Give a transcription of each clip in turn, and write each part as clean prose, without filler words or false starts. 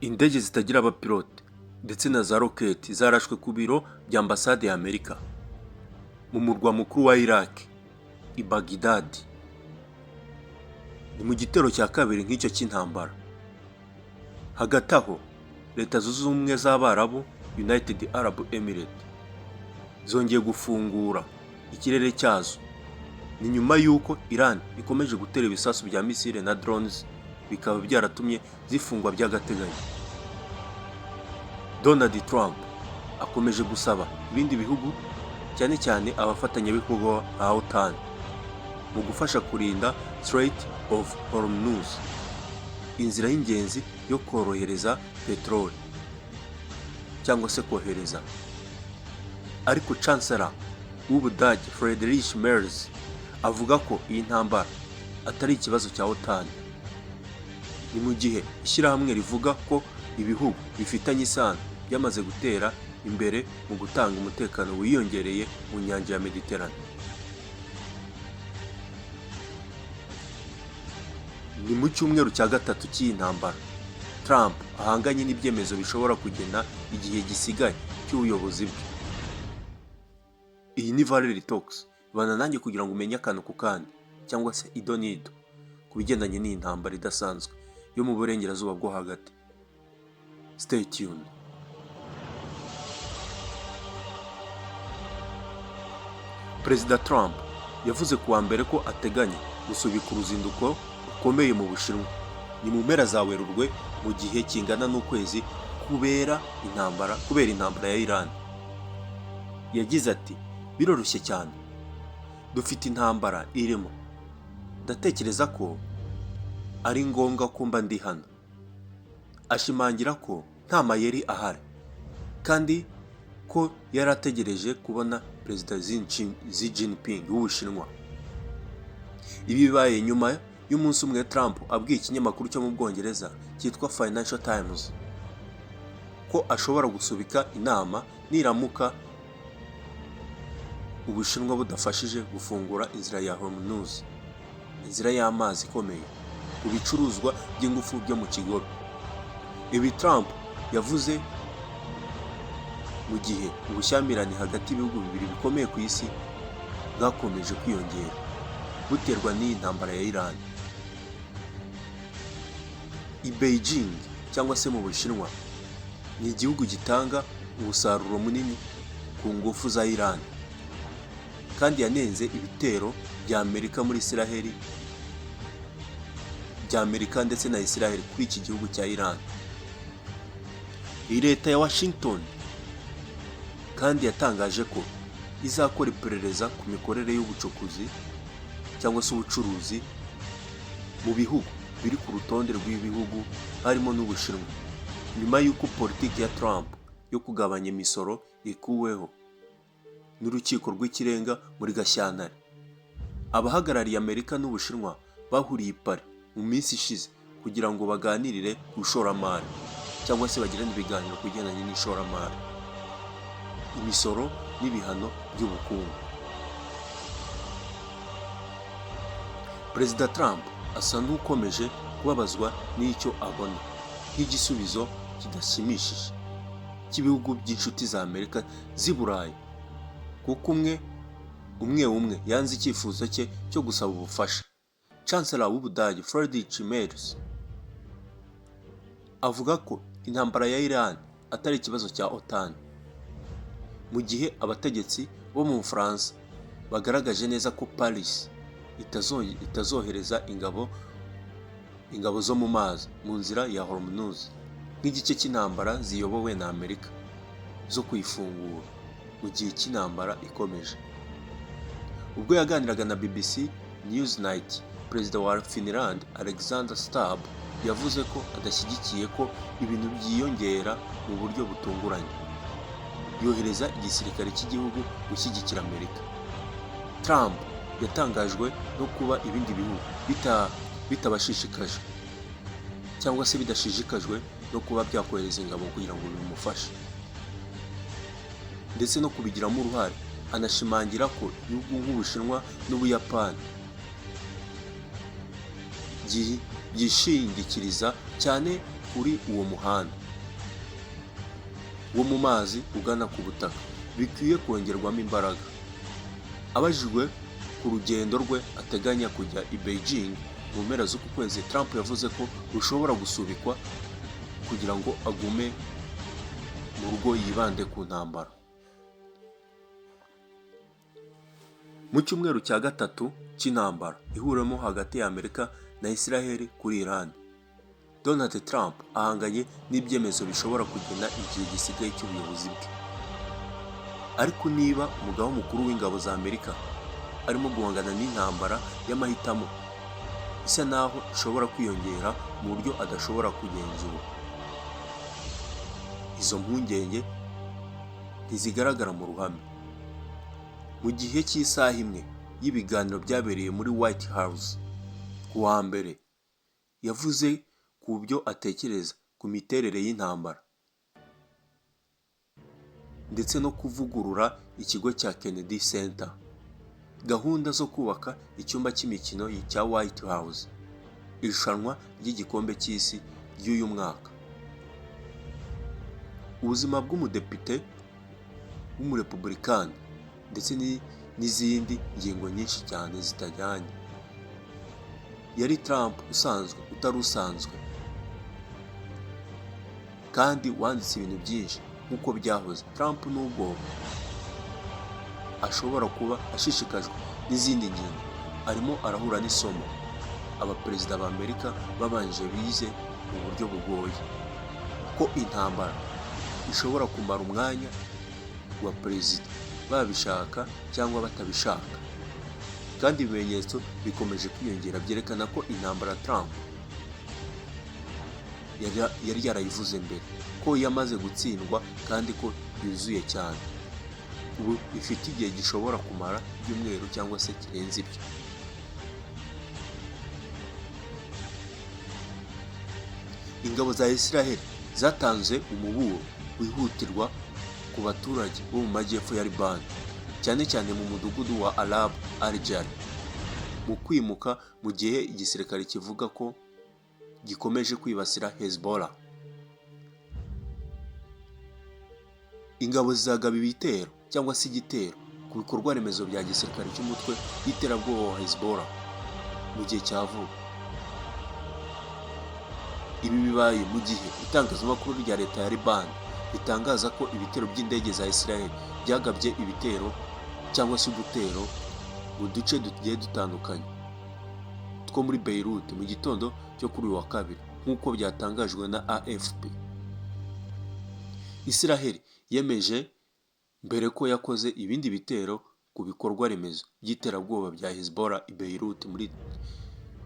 Indege zitagira abapilote ndetse na za roketi zarashwe ku biro bya ambasade ya Amerika mu murwa mukuru wa Iraq, i Baghdad. Ni mu gitero cya kabiri nk'icyo cy'intambara. Hagati aho, Leta Zunze Ubumwe z'Abarabu, United Arab Emirates, zongeye gufungura ikirere cyazo. Ni nyuma y'uko Iran ikomeje gutera ibisasu bya misile na drones, bikaba byaratumye zifungwa by'agateganyo. Donald Trump akomeje gusaba ibindi bihugu, cyane cyane abafatanyabikorwa ba OTAN, mu gufasha kurinda Strait of Hormuz, inzira y'ingenzi yo korohereza peteroli cyangwa se kohereza. Ariko Chancellor w'Ubudage Friedrich Merz avuga ko iyi ntambara atari ikibazo cya OTAN. Ni mu gihe ishyirahamwe rivuga ko ibihugu bifitanye isano byamaze gutera imbere mu gutanga umutekano wiyongereye mu nyanja ya Mediterane. Ni mu cyumweru cya gatatu cy'iyi ntambara, Trump ahanganye n'ibyemezo bishobora kugena igihe gisigaye cy'ubuyobozi bwe. Iyi ni Valerie Talks, bana nanjye kugira ngo umenye akantu ku kandi cyangwa se ido n'ido ku bigendanye n'iyi ntambara idasanzwe yo mu Burengerazuba bwo Hagati. Stay tuned. Perezida Trump yavuze ku wa mbere ko ateganya gusubika uruzinduko rukomeye mu Bushinwa. Ni mu mpera za Werurwe, mu gihe kingana n'ukwezi, kubera intambara ya Iran. Yagize ati: "Biroroshye cyane, dufite intambara irimo, ndatekereza ko ari ngombwa ko mba ndi hano." Ashimangira ko nta mayeri ahari kandi ko yari ategereje kubona Perezida Xi Jinping w'Ubushinwa. Ibi bibaye nyuma y'umunsi umwe Trump abwiye ikinyamakuru cyo mu Bwongereza cyitwa Financial Times ko ashobora gusubika inama niramuka Ubushinwa budafashije gufungura inzira ya Hormuz, inzira y'amazi ikomeye ku bicuruzwa by'ingufu byo mu kigobe. Ibi Trump yavuze mu gihe ubushyamirane hagati y'ibihugu bibiri bikomeye ku isi bwakomeje kwiyongera, buterwa n'iyi ntambara ya Iran. I Beijing cyangwa se mu Bushinwa ni igihugu gitanga umusaruro munini ku ngufu za Iran, kandi yanenze ibitero bya Amerika muri Isiraheli, bya Amerika ndetse na Isiraheli kuri iki gihugu cya Iran. Iyi leta ya Washington kandi yatangaje ko izakora iperereza ku mikorere y'ubucukuzi cyangwa se ubucuruzi mu bihugu biri ku rutonde rw'ibihugu, harimo n'Ubushinwa, nyuma y'uko politiki ya Trump yo kugabanya imisoro ikuweho n'urukiko rw'ikirenga muri Gashyantare. Abahagarariye Amerika n'Ubushinwa bahuriye i Paris mu minsi ishize kugira ngo baganirire ku ishoramari cyangwa se bagirane ibiganiro ku bigendanye n'ishoramari, imisoro n'ibihano by'ubukungu. Perezida Trump asa n'ukomeje kubabazwa n'icyo abona nk'igisubizo kidashimishije cy'ibihugu by'inshuti za Amerika z'i Burayi, kuko umwe umwe umwe yanze icyifuzo cye cyo gusaba ubufasha. Chancellor w'Ubudage Friedrich Merz avuga ko intambara ya Iran atari ikibazo cya OTAN, mu gihe abategetsi bo mu Bufaransa bagaragaje neza ko Paris itazohereza ingabo zo mu mazi mu nzira ya Hormuz nk'igice cy'intambara ziyobowe na Amerika zo kuyifungura mu gihe cy'intambara ikomeje. Ubwo yaganiraga na BBC Newsnight, Perezida wa Finland Alexander Stubb yavuze ko adashyigikiye ko ibintu byiyongera mu buryo butunguranye, yohereza igisirikare cy'igihugu gushyigikira Amerika. Trump yatangajwe no kuba ibindi bihugu bitabashishikaje cyangwa se bidashishikajwe no kuba byakohereza ingabo kugira ngo bimufashe ndetse no kubigiramo uruhare, anashimangira ko ibihugu nk'Ubushinwa n'Ubuyapani byishingikiriza cyane Kuri uwo muhanda wo mu mazi ugana ku butaka bikwiye kongerwamo imbaraga. Abajijwe ku rugendo rwe ateganya kujya i Beijing mu mpera z'uku kwezi, Trump yavuze ko rushobora gusubikwa kugira ngo agume mu rugo yibande ku ntambara. Mu cyumweru cya gatatu cy'intambara ihuriyemo hagati ya Amerika na Israel kuri Iran, Donald Trump ahanganye n'ibyemezo bishobora kugena igihe gisigaye cy'ubuyobozi bwe. Ariko niba umugaba mukuru w'ingabo za Amerika arimo guhangana n'intambara y'amahitamo isa naho ishobora kwiyongera mu buryo adashobora kugenzura, izo mpungenge ntizigaragara mu ruhame. Mu gihe cy'isaha imwe y'ibiganiro byabereye muri White House ku wa mbere, yavuze ku byo atekereza ku miterere y'intambara ndetse no kuvugurura ikigo cya Kennedy Center, gahunda zo kubaka icyumba cy'imikino cya White House, irushanwa ry'igikombe cy'isi ry'uyu mwaka, ubuzima bw'umudepite w'umurepubulikani ndetse n'izindi ngingo nyinshi cyane zitajyanye. Yari Trump usanzwe utari usanzwe kandi wanditse ibintu byinshi nk'uko byahoze. Trump, nubwo ashobora kuba ashishikajwe n'izindi ngingo, arimo arahura n'isomo abaperezida ba Amerika babanje bize mu buryo bugoye, ko intambara ishobora kumara umwanya wa perezida babishaka cyangwa batabishaka, kandi ibimenyetso bikomeje kwiyongera byerekana ko intambara Trump yari yarayivuze mbere ko yamaze gutsindwa kandi ko yuzuye cyane, ubu ifite igihe gishobora kumara ibyumweru cyangwa se kirenze ibyo. Ingabo za Israel zatanze umuburo wihutirwa ku baturage bo mu majyepfo ya Liban, cyane cyane mu mudugudu wa Arab Al-Jari, mu kwimuka mu gihe igisirikare kivuga ko gikomeje kwibasira Hezbollah. Ingabo zizagaba ibitero cyangwa se igitero ku bikorwa remezo bya gisirikare cy'umutwe w'iterabwoba wa Hezbollah mu gihe cya vuba. Ibi bibaye mu gihe itangazamakuru rya leta ya Liban ritangaza ko ibitero by'indege za Israel byagabye ibitero cyangwa se udutero mu duce tugiye dutandukanye two muri Beirut mu gitondo cyo kuri uyu wa kabiri, nk'uko byatangajwe na AFP. Israel yemeje mbere ko yakoze ibindi bitero ku bikorwa remezo by'iterabwoba bya Hezbollah i Beirut muri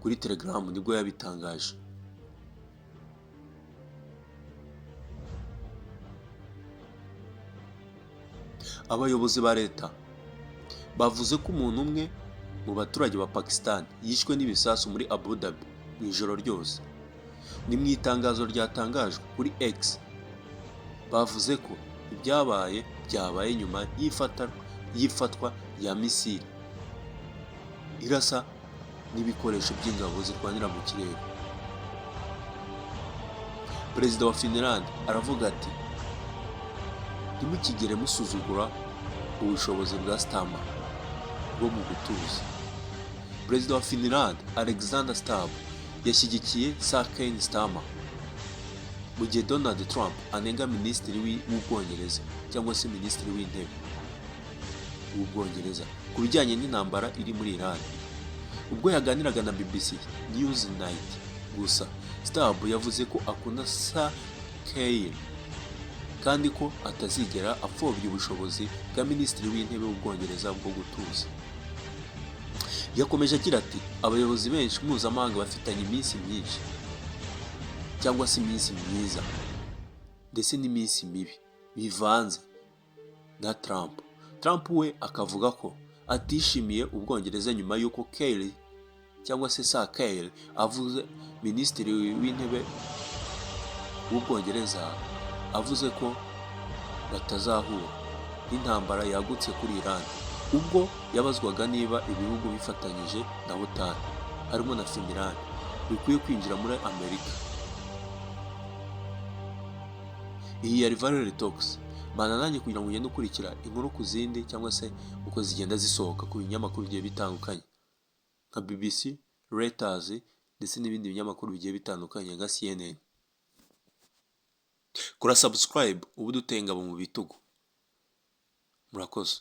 kuri Telegram nibwo yabitangaje. Abayobozi ba leta bavuze ko umuntu umwe mu baturage ba Pakistan yishwe n'ibisasu muri Abu Dhabi mu ijoro ryose. Ni mu itangazo ryatangajwe kuri X, bavuze ko ibyabaye byabaye nyuma y'ifatwa rya misile irasa n'ibikoresho by'ingabo zirwanira mu kirere. Perezida wa Finland aravuga ati: "Ntimukigere musuzugura ubushobozi bwa Starmer bwo mu gutuza." Perezida wa Finland Alexander Stubb yashyigikiye Sir Keir Starmer, mu gihe Donald Trump anenga minisitiri w'Ubwongereza cyangwa se minisitiri w'intebe w'Ubwongereza ku bijyanye n'intambara iri muri Iran. Ubwo yaganiraga na BBC Newsnight gusa, Stubb yavuze ko akunda Sir Keir kandi ko atazigera apfobya ubushobozi bwa minisitiri w'intebe w'Ubwongereza bwo gutuza. Yakomeje agira ati: "Abayobozi benshi mpuzamahanga bafitanye iminsi myinshi cyangwa se iminsi myiza ndetse n'iminsi mibi bivanze na Trump." Trump we akavuga ko atishimiye Ubwongereza nyuma y'uko Keir cyangwa se Sir Keir avuze, minisitiri w'intebe w'Ubwongereza avuze ko batazahura n'intambara yagutse kuri Iran, ubwo yabazwaga niba ibihugu bifatanyije na OTAN harimo na Finland bikwiye kwinjira muri Amerika. Iyi yari Valery Talks. Bana nanjye kugira ngo ugende ukurikira inkuru ku zindi, cyangwa se uko zigenda zisohoka ku binyamakuru bigiye bitandukanye nka BBC, Reuters ndetse n'ibindi binyamakuru bigiye bitandukanye nka CNN. Kora subscribe, ubu duteye ingabo mu bitugu. Murakoze.